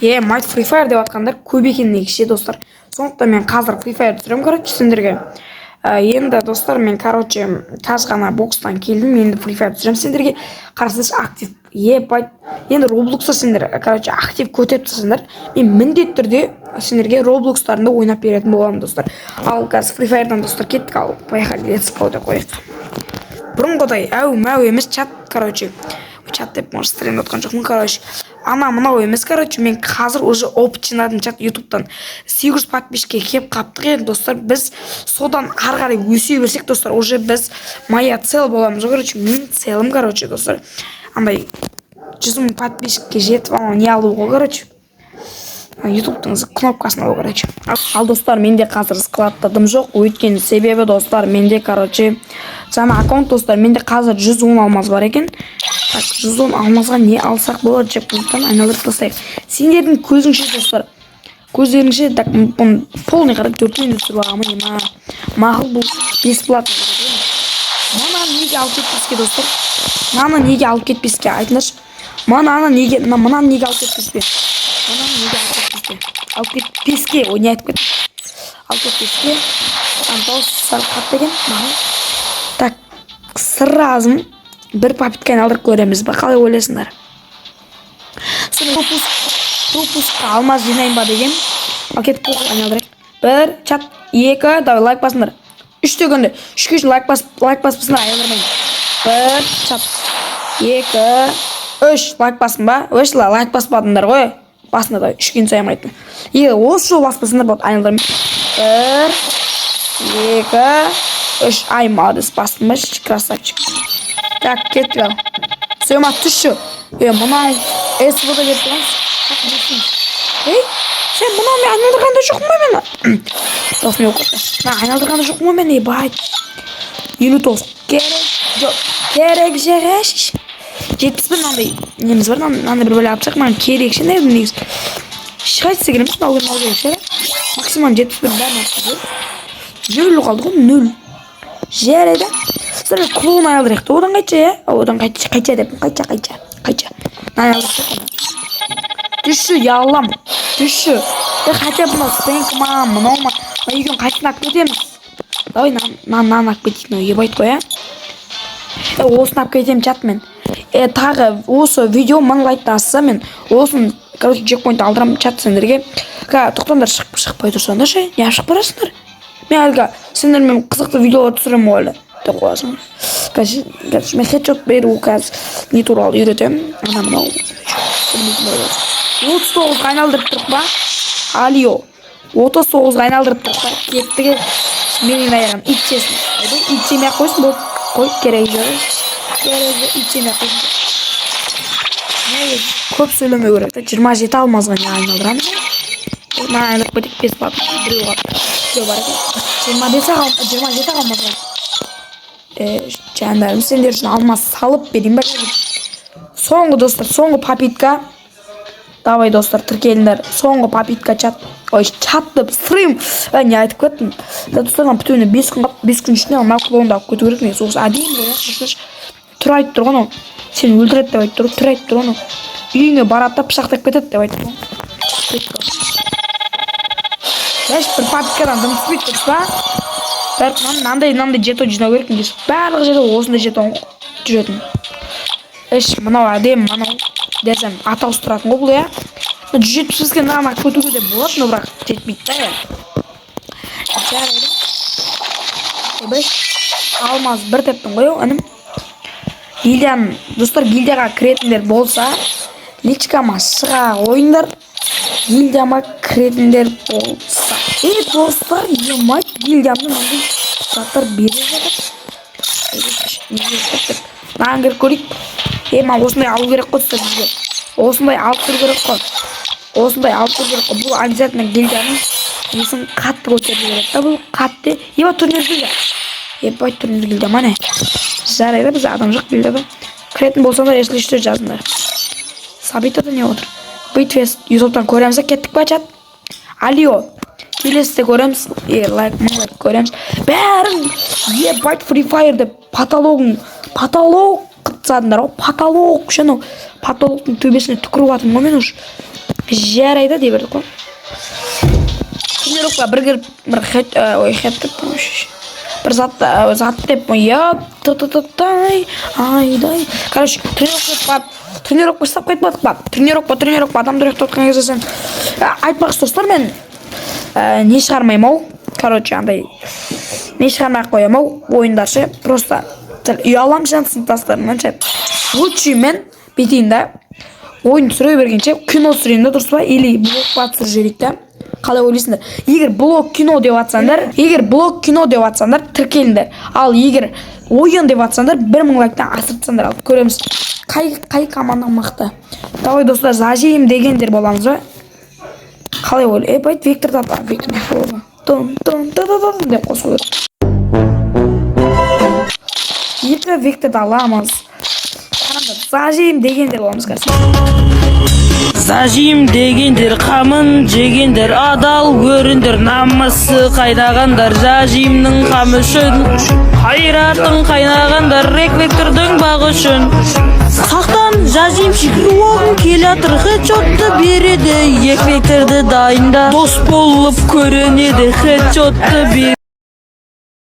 Е, мать, Free Fire деп жатқандар көп екен негізі ше, достар. Сондықтан мен қазір Free Fire түсіремін, короче, сендерге. Енді, достар, мен, короче, қазір ғана бокстан келдім, енді Free Fire түсіремін сендерге. Қарасаңшы, актив, ебать. Енді Роблокста сендер, короче, актив көтеріп тастасаңдар, мен міндетті түрде сендерге Роблокстарында ойнап беретін боламын, достар. Ал қазір Free Fire'дан, достар, кеттік. Ал поехали, let's go деп қояйық. Бұрынғыдай әу мәу емес чат, короче, чат деп, может, стрим отқан жоқпын, короче, ана мынау емес. Короче, мен қазір уже опыт жинадым, чат. Ютубтан 800 подписчикке келіп қаптық. Енді, достар, біз содан ары қарай өсе берсек, достар, уже біз моя цель боламыз ғой, короче, менің целім, короче, достар, андай 100 000 подписчикке жетіп, анау не алу ғой, короче, Ютубтың кнопкасын алу, короче. Ал, достар, менде қазір складта дым жоқ, өйткені себебі, достар, менде, короче, жаңа аккаунт. Достар, менде қазір 110 алмаз бар екен. Так, 110 алмазға не алсақ болады? Джекпоттан айналдырып тастайық сендердің көзіңше, достар, көздеріңше. Так, бұны полный қарап, төртеуін де түсіріп алғанмын ма? Мақұл, бұл бесплатно. Мынаны неге алып кетпеске, достар? Мынаны неге алып кетпеске, айтыңдаршы? Мынаны неге, мынаны неге алып кетпеске? Мынаны неге алып кетпеске? Алып кетпеске, ой, не айтып кеттім, алып кетпеске. Дауыс сәл қатты екен. Мақұл, так, сразу бір попытка айналдырып көреміз ба, қалай ойлайсыңдар? Соны пропускқа алмаз жинайын ба деген. Ал кетіп, айналдырайық. Бір, чат, екі, давай, лайк басыңдар. Үш дегенде, үшке шейін лайк басып, лайк баспасыңдар, айналдырмаймын. Бір, чат, екі, үш, лайк бастың ба? Өші, лайк баспадыңдар ғой басында. Давай, үшке сайын. Егер осы жолы баспасаңдар, болады, айналдырмаймын. Бір, екі, үш. Ай, молодец, бастың ба? Красавчик. Так, кеттік. Ал, Сойма, түсші. Е, мынау СВД беріп тұрған. Ей, сен мынау, мен айналдырған да жоқпын ғой, мен дауысым болып кетті. Мына айналдырған да жоқпын ғой мен. Ебать, 59 керек жоқ, керек жоқ. 71 мынандай неміз бар, мынандай бір бөле алып тастайық. Маған керек ше негізі, ешқайсысы керек емес. Мынау, мынау керек ше. Максимум 71, бәрін алып тастайық. Нөл қалды ғой, нөл. Жарайды, сіздер, клоун айналдырайық та. Одан қайтша, иә, одан қайтша, қайтша деп, қайтша, қайтша, қайтша. Мынаны айналдырып түсші, я аллам, түсші. Е, хотя бы мынау стенк ма, мынау ма, мына екеуін қайсысын алып кетеміз? Давай, мынаны алып кетейік. Мынау ебайт қой, иә. Е, осыны алып кетемін, чат, мен. Е, тағы осы видео 1000 лайктан асса, мен осыны, короче, джекпоинт алдырамын, чат, сендерге. Тоқтаңдар, шығып, шықпай тұрсаңдаршы, неғып шығып барасыңдар? Мен әлгі сендермен қызықты видеолар түсіремін ғой әлі деп қоясың. Қазір мен хедшот беру, қазір не туралы үйретемін, ана мынау. 39-ға айналдырып тұрық па? Алио, 39-ға айналдырып тұрық па? Кеттік. Менің аяғым ит жесін. Ойбай, ит жемей ақ қойсын, болды, қой, керегі жоқ, керегі жоқ, ит жемей ақ қойсын. Неге көп сөйлемеу керек та? 27 алмазға не айналдырамыз? Мына айналдырып кетейік, бесплатно. Біреу қалды, біреу бар екен. 25 ақ, 27 ақ алмаз. Е, жандарым, сендер үшін алмаз салып берейін ба? Соңғы, достар, соңғы попытка. Давай, достар, тіркеліңдер. Соңғы попытка, чат, ой, чат деп, стрим. Не айтып кеттім да, достар? Мына бітуіне 5 күн қалды. 5 күн ішінде мына клоунды алып кету керек негізі. Осы әдемі ғой, иә. Түрі айтып тұр ғой анау, сені өлтіреді деп айтып тұр. Түрі айтып тұр ғой анау, үйіңе барады да, пышақтап кетеді деп айтып тұр ғой. Еш бір попыткадан дым түспейді, дұрыс па? Бәрі мынандай, мынандай жетон жинау керек негізі. Барлық жерде осындай жетон жүретін. Еш, мынау әдемі, мынау десем, ат ауыстыратын ғой бұл, иә. 175-ке мынаны алып кетуге де болады, но бірақ жетпейді да, иә. Жарайды, ойбай, алмаз бір тептің ғой, інім. Гильдияның, достар, гильдияға кіретіндер болса, личкама шыға қойыңдар. Гильдияма кіретіндер болса, е, достар, ебать, гильдиямда мынандай заттар беріп жатыр. Мынаған кіріп көрейік. Е, маған осындай алу керек қой, достар, бізге осындай алып тұру керек қой, осындай алып тұру керек қой. Бұл обязательно гильдияның несін қатты көтеріп жібереді да, бұл қатты. Еба, турнир гильдия, ебать, турнир гильдия ма, не? Жарайды, бізде адам жоқ гильдияда. Кіретін болсаңдар, если что, жазыңдар. Сабитада не отыр? Битвест Ютубтан көреміз. Кеттік па, чат? Алио, келесіде көреміз. Егер лайк, 1000 лайк көреміз бәрін. Ебать, Free Fire деп потологың потолок. Тастадыңдар ғой потолок ше. Анау потолоктың төбесіне түкіріп жатырмын ғой мен уже. Жарайды дей бердік қой. Тренировка бір кіріп, бір хед, ой, хед деп, бір зат, зат деп, я та та та тай айдай. Короче, тренировка барып, тренировка жасап қайтпадық па? Тренировка, тренировка. Адамдар ұйықтап жатқан кезде сен айтпақшы, достар, мен не шығармаймын ау, короче, андай не шығармай ақ қоямын ау, ойындар ше. Просто сәл ұяламын ше сыныптастарымнан ше. Лучше мен бүйтейін да, ойын түсіре бергенше, кино түсірейін да, дұрыс па? Или блог па түсіріп жіберейік та, қалай ойлайсыңдар? Егер блог, кино деп жатсаңдар, егер блог, кино деп жатсаңдар, тіркеліңдер. Ал егер ойын деп жатсаңдар, 1000 лайктан асырып тастаңдар. Ал көреміз, қай команда мықты. Давай, достар, зажим дегендер боламыз ба? Қалай ойлай? Ей, Вектор тап, Вектор мықты. Тын тын ты ты ты деп қосу керек. Екі Векторды аламыз. Қараңдар, зажим дегендер боламыз қазір. Зажим дегендер, қамын жегендер, адал көріндер, намысы қайнағандар, зажимнің қамы үшін қайратың қайнағандар, реквектордың бағы үшін. Сақтан, зажимщик, оғың келатыр, хедшотты береді, екі векторды дайында, дос болып көрінеді, хедшотты бер.